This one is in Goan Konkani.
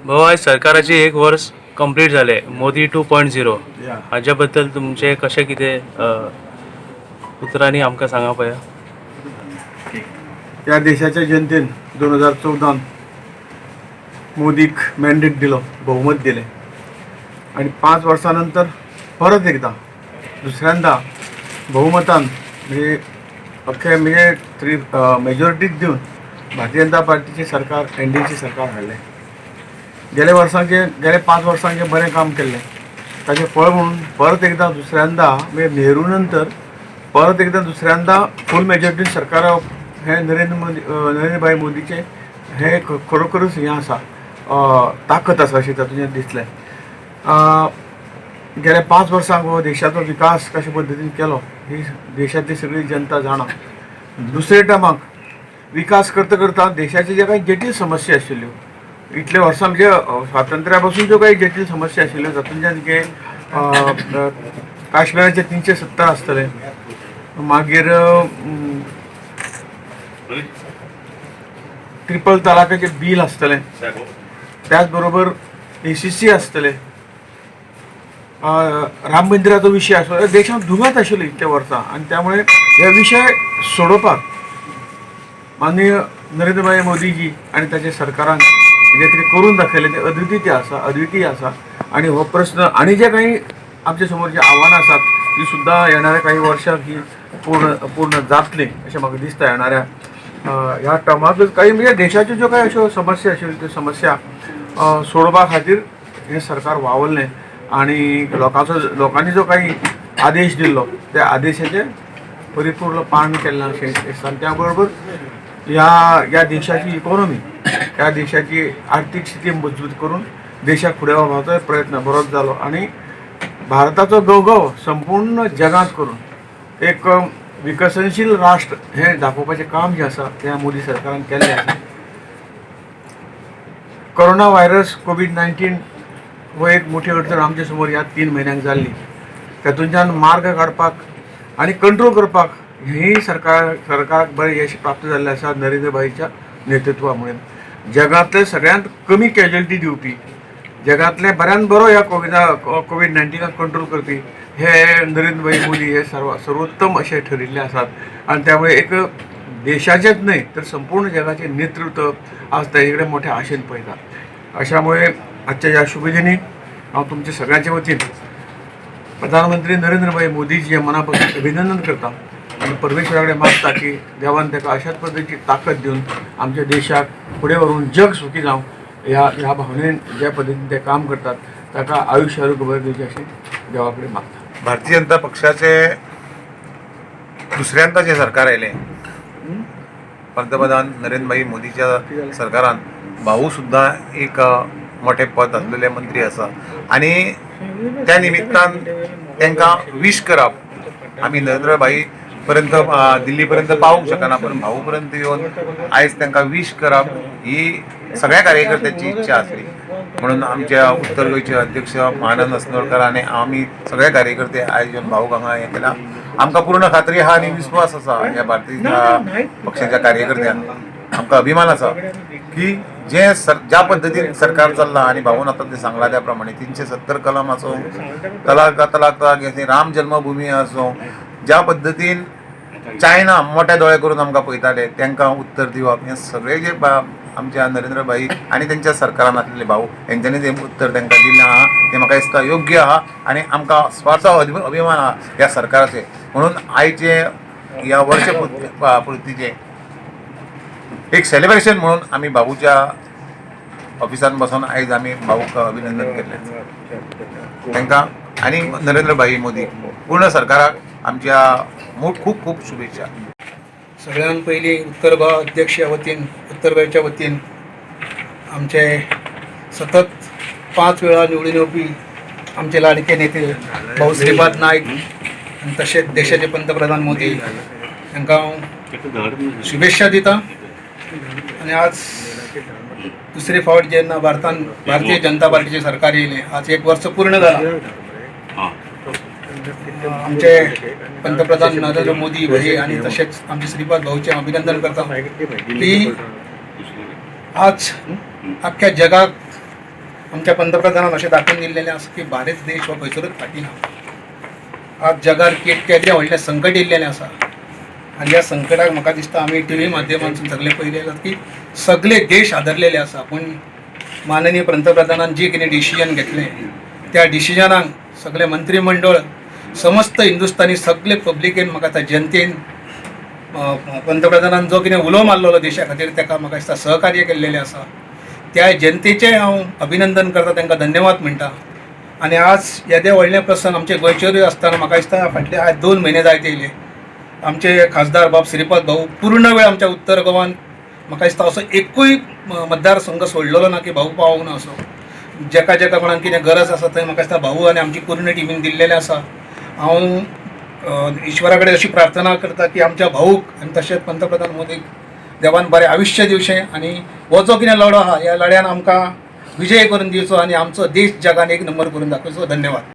भाऊ, आयज सरकाराची एक वर्स कंप्लीट जालें, मोदी 2.0. हाज्या बद्दल तुमचें कशें कितें उतरांनी आमकां सांगा पळया. या देशाच्या जनतेन 2014 मोदीक मॅन्डेट दिलो, बहुमत दिलें आणि 5 वर्सां नंतर परत एकदा दुसऱ्यांदा बहुमतान, म्हणजे अख्खे म्हणजे थ्री मेजॉरिटीत दिवन भारतीय जनता पार्टीचें सरकार, एनडीएचें सरकार हाडलें. गेल्या वर्सांक जे, गेल्या 5 वर्सांक जें बरें काम केल्लें ताचें फळ म्हणून परत एकदां दुसऱ्यांदा, म्हणजे नेहरू नंतर परत एकदां दुसऱ्यांदा फूल मेजॉरिटीन सरकार येवप हें नरेंद्र मोदी, नरेंद्रभाई मोदीचें हें खरोखरूच हें आसा, ताकद आसा अशें तातूंत दिसलें. गेल्या 5 वर्सांक हो देशाचो विकास कशे पद्दतीन केलो ही देशांतली सगळी जनता जाणा. दुसरे टर्माक विकास करता करता देशाचे जे काही जटील समस्या आशिल्ल्यो इतले वर्सां, म्हणजे स्वातंत्र्या पासून ज्यो काही जटील समस्या आशिल्ल्यो, तातूंतल्यान जे काश्मीराचे 370 आसतले, मागीर ट्रिपल तलाकाचें बील आसतलें, त्याच बरोबर एसीसी आसतलें, राम मंदिराचो विशय आसलो, देशांत दुगात आशिल्लो इतल्या वर्सां. आनी त्यामुळे हे विशय सोडोवपाक माननीय नरेंद्रभाई मोदीजी आनी ताच्या सरकारान जे कितें करून दाखयलें तें अद्वितीय आसा, अद्वितीय आसा. आनी हो प्रस्न आनी जे काही आमच्या समोर जे आव्हानां आसात ती सुद्दां येणाऱ्या काही वर्षांत ही पूर्ण पूर्ण जातली अशें म्हाका दिसता. येणाऱ्या ह्या टर्मांतच काही म्हणजे देशाच्यो ज्यो काही अश्यो समस्या आशिल्ल्यो त्यो समस्या सोडोवपा खातीर हें सरकार वावरलें आनी लोकांचो, लोकांनी जो काही आदेश दिल्लो त्या आदेशाचें परिपूर्ण पालन केल्लें अशें दिसता. आनी त्या बरोबर ह्या ह्या देशाची इकॉनॉमी, ह्या देशाची आर्थीक स्थिती मजबूत करून देशाक फुडें व्हरपाचो प्रयत्न बरोच जालो आनी भारताचो गौगव संपूर्ण जगांत करून एक विकसनशील राष्ट्र हें दाखोवपाचें काम जें आसा तें मोदी सरकारान केल्लें आसा. कोरोना व्हायरस, कोवीड-19 हो एक मोठी अडचण आमच्या समोर ह्या 3 म्हयन्यांक जाल्ली. तातूंतल्यान मार्ग काडपाक आनी कंट्रोल करपाक ही सरकाराक बरें यश प्राप्त जाल्लें आसा नरेंद्रभाईच्या नेतृत्वा मुळे. जगांतले सगळ्यांत कमी कॅज्युअलिटी दिवपी, जगांतले बऱ्यान बरो ह्या कोवीड-19 कंट्रोल करपी हे नरेंद्रभाई मोदी हे सर्वोत्तम अशे ठरिल्ले आसात. आनी त्यामुळे एक देशाचेच न्हय तर संपूर्ण जगाचे नेतृत्व आज ताजे कडेन मोठ्या आशेन पळयता. अशामुळे आजच्या ह्या शुभदिनी हांव तुमच्या सगळ्यांच्या वतीन प्रधानमंत्री नरेंद्रभाई मोदीजी मना पासून अभिनंदन करता आनी परमेश्वरा कडेन मागता की देवान ताका अशाच पद्दतीची ताकद दिवन आमच्या देशाक फुडें व्हरून जग सुखी जावं ह्या ह्या भावनेन ज्या पद्दतीन ते काम करतात ताका आयुश्य आरोग्य बरें दिवचें अशें देवा कडेन मागता. भारतीय जनता पक्षाचे दुसऱ्यांदा जे सरकार आयलें, पंतप्रधान नरेंद्रभाई मोदीच्या सरकारान भाऊ सुद्दां एक मोठे पद आसलेले मंत्री आसा आनी त्या निमित्तान तांकां विश करप, आमी नरेंद्रभाई पर्यंत, दिल्ली पर्यंत पावूंक शकना, पण भाऊ पर्यंत येवन आयज तांकां विश करप ही सगळ्या कार्यकर्त्यांची इच्छा आसली. म्हणून आमच्या उत्तर गोंयचे अध्यक्ष महानंद अस्नोडकर आनी आमी सगळे कार्यकर्ते आयज येवन भाऊक हांगा हें केलां. आमकां पूर्ण खात्री आहा आनी विस्वास आसा ह्या भारतीय पक्षाच्या कार्यकर्त्यांक, आमकां अभिमान आसा की जे सर ज्या पद्दतीन सरकार चल्लां आनी भाऊन आतां तें सांगलां त्या प्रमाणे 370 कलम आसूं, तलाक तलाक तलाक, राम जन्मभूमी आसूं, ज्या पद्दतीन चायना मोठे दोळे करून आमकां पळयताले तांकां उत्तर दिवप, हें सगळें जे आमच्या नरेंद्र भाई आनी तेंच्या सरकारान आसलेले भाऊ हेंच्यांनी जें उत्तर तांकां दिलें आहा तें म्हाका दिसता योग्य आहा आनी आमकां स्वार्थो अभिमान आहा ह्या सरकाराचेर. म्हणून आयचे ह्या वर्ष पुर्तीचें एक सेलिब्रेशन म्हणून आमी बाबूच्या ऑफिसान बसून आयज आमी भाऊक अभिनंदन केलें. तांकां आनी नरेंद्र भाई मोदी पूर्ण सरकाराक आमच्या खूब खूब शुभेच्छा. सगळ्यात पयलीं उत्तर गोवा अध्यक्ष वतीन, उत्तर गोंयच्या वतीन आमचे सतत 5 वेळा निवडून येवपी आमचे लाडके नेते भाऊ श्रीपाद नायक आनी तशेंच देशाचे पंतप्रधान मोदी हांकां हांव शुभेच्छा दिता. आनी आज दुसरे फावट जेन्ना भारतान भारतीय जनता पार्टीचें सरकार येयलें, आज एक वर्स पूर्ण जालां, आमचे पंतप्रधान नरेंद्र मोदी भाई आनी तशेंच आमचे श्रीपाद भाऊचें अभिनंदन करता की आज अख्ख्या जगाक आमच्या पंतप्रधानान अशें दाखोवन दिल्लेलें आसा की भारत देश हो खंयसरूच फाटीं ना. आज जगार केदें व्हडलें संकट येयल्लेलें आसा आनी ह्या संकटाक म्हाका दिसता आमी टी व्ही माध्यमांतसून सगळे पयलें की सगळे देश हादरलेले आसा. पूण माननीय पंतप्रधानान जी कितें डिसिजन घेतलें त्या डिसिजनाक सगळे मंत्रीमंडळ, समस्त हिंदुस्तानी सगळे पब्लिकेन, म्हाका दिसता जनतेन पंतप्रधानान जो कितें उलो मारलेलो देशा खातीर ताका म्हाका दिसता सहकार्य केल्लेलें आसा. त्या जनतेचें हांव अभिनंदन करता, तांकां धन्यवाद म्हणटा. आनी आज येदें व्हडलें प्रसंग आमचे गोंयचेरूय आसतना म्हाका दिसता फाटले आज 2 म्हयने जायत येयले आमचे खासदार बाब श्रीपाद भाऊ पूर्ण वेळ आमच्या उत्तर गोवान म्हाका दिसता असो एकूय मतदारसंघ सोडलेलो ना की भाऊ पावोंक ना. असो जेका जेका कोणाक कितें गरज आसा थंय म्हाका दिसता भाऊ आनी आमची पूर्ण टिमीन दिल्लेलें आसा. हांव ईश्वरा कडेन अशी प्रार्थना करता की आमच्या भाऊक आनी तशेंच पंतप्रधान मोदीक देवान बरें आयुश्य दिवचें आनी हो जो कितें लढो आहा ह्या लढ्यान आमकां विजय करून दिवचो आनी आमचो देश जगान एक नंबर करून दाखोवचो. धन्यवाद.